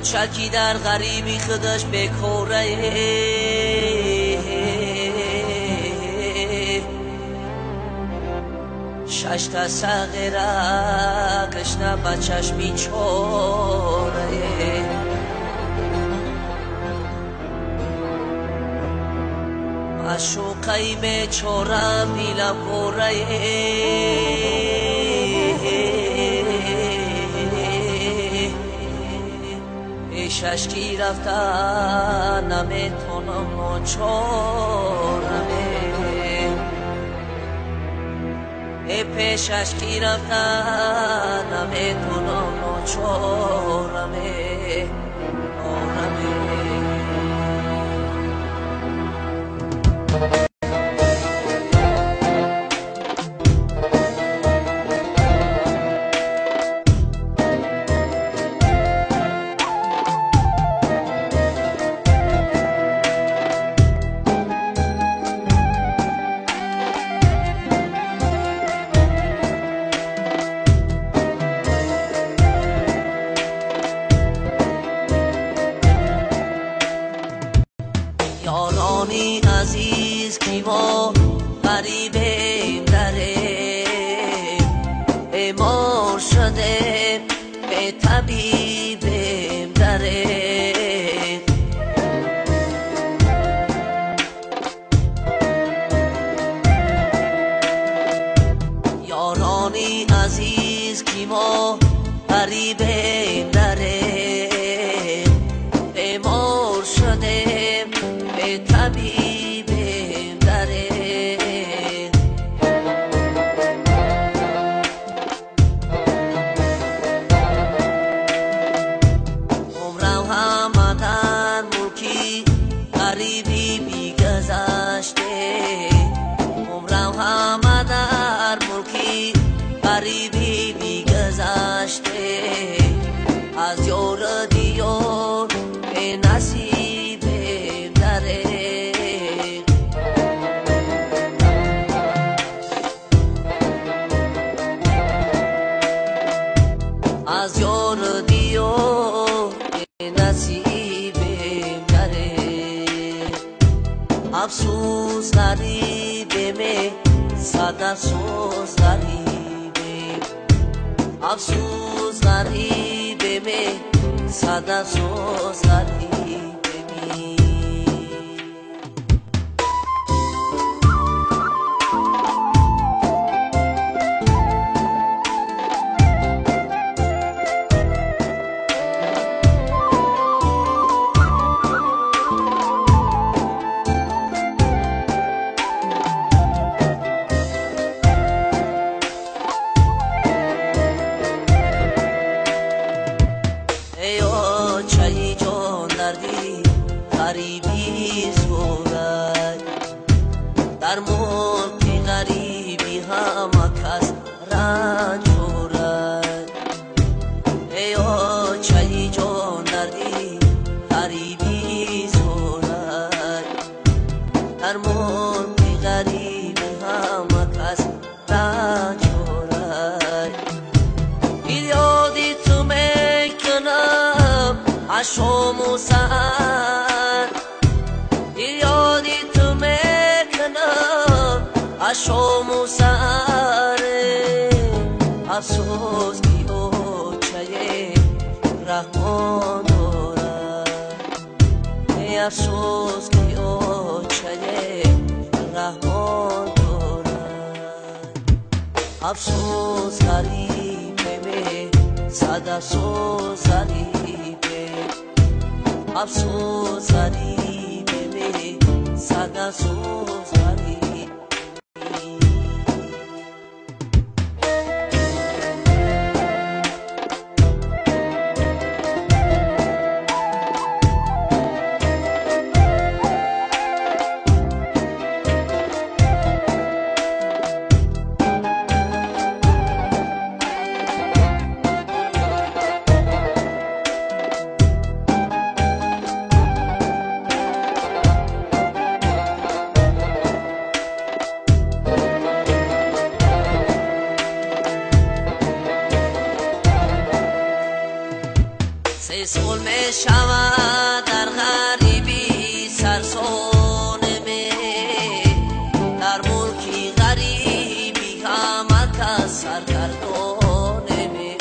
Оча ки дар ғариби худаш бекора, шашта сағира гашна ба чашми чора. Маъшуқаи бечора дилам пора, пешаш ки рафта наметонам ночорам, пешаш ки рафта наметонам ночорам. Ёрони азиз ки мо ғарибем дарем, бемор шудем бетабибем дарем. Ёрони азиз ки мо ғарибем дарем, бемор шудем бетабибем дарем. Умрам ҳама дар мулки ғарибӣ бигзаште, умрам ҳама дар мулки ғарибӣ бигзаште, аз ёру диёр бенасибем дарем. Аз ёру диёр бенасибем дарем. Афсӯс ғарибеме, сад афсӯс ғарибем, афсӯс ғарибеме, сад афсӯс ғарибем. Эй очаи ҷон дарди ғарибӣ зӯрад, дар мулки ғарибӣ ҳама кас ранҷ хӯрад. Эй очаи ҷон дарди ғарибӣ зӯрад, дар мулки ғарибӣ ҳама кас ранҷ хӯрад. Ёди ту мекунам ашому саҳар, ёди ту мекунам ашому саҳар. Афсӯс ки очае раҳмон дорад, афсӯс ки очае раҳмон дорад. Афсӯс ғарибеме, сад афсӯс ғарибем, афсӯс ғарибеме, сад афсӯс ғарибем. Мешавад дар ғарибӣ сарсоне ме, дар мулки ғарибӣ ҳама кас саргардоне ме.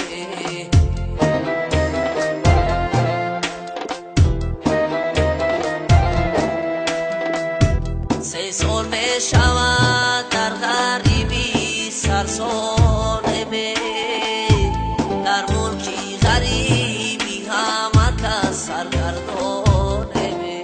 Се сол мешавад дар ғарибӣ сарсоне ме, дар мулки ғарибӣ ҳама кас саргардоне ме.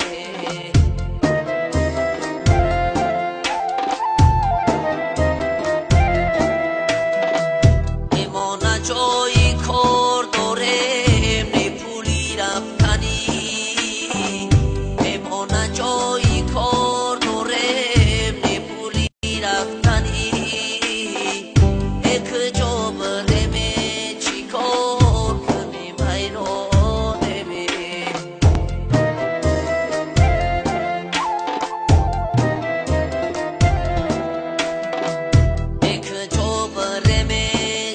Мо на ҷои кор дорем, не пули рафтанӣ, мо на ҷои кор дорем, не пули рафтанӣ. Куҷо биреме, чӣ кор кунем, ҳайронеме. Куҷо биреме,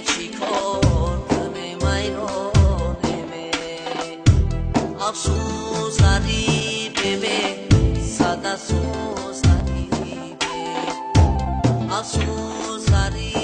чӣ кор кунем, ҳайронеме. Афсӯс, ғарибеме, сад афсӯс, ғарибе. Афсӯс, ғариб.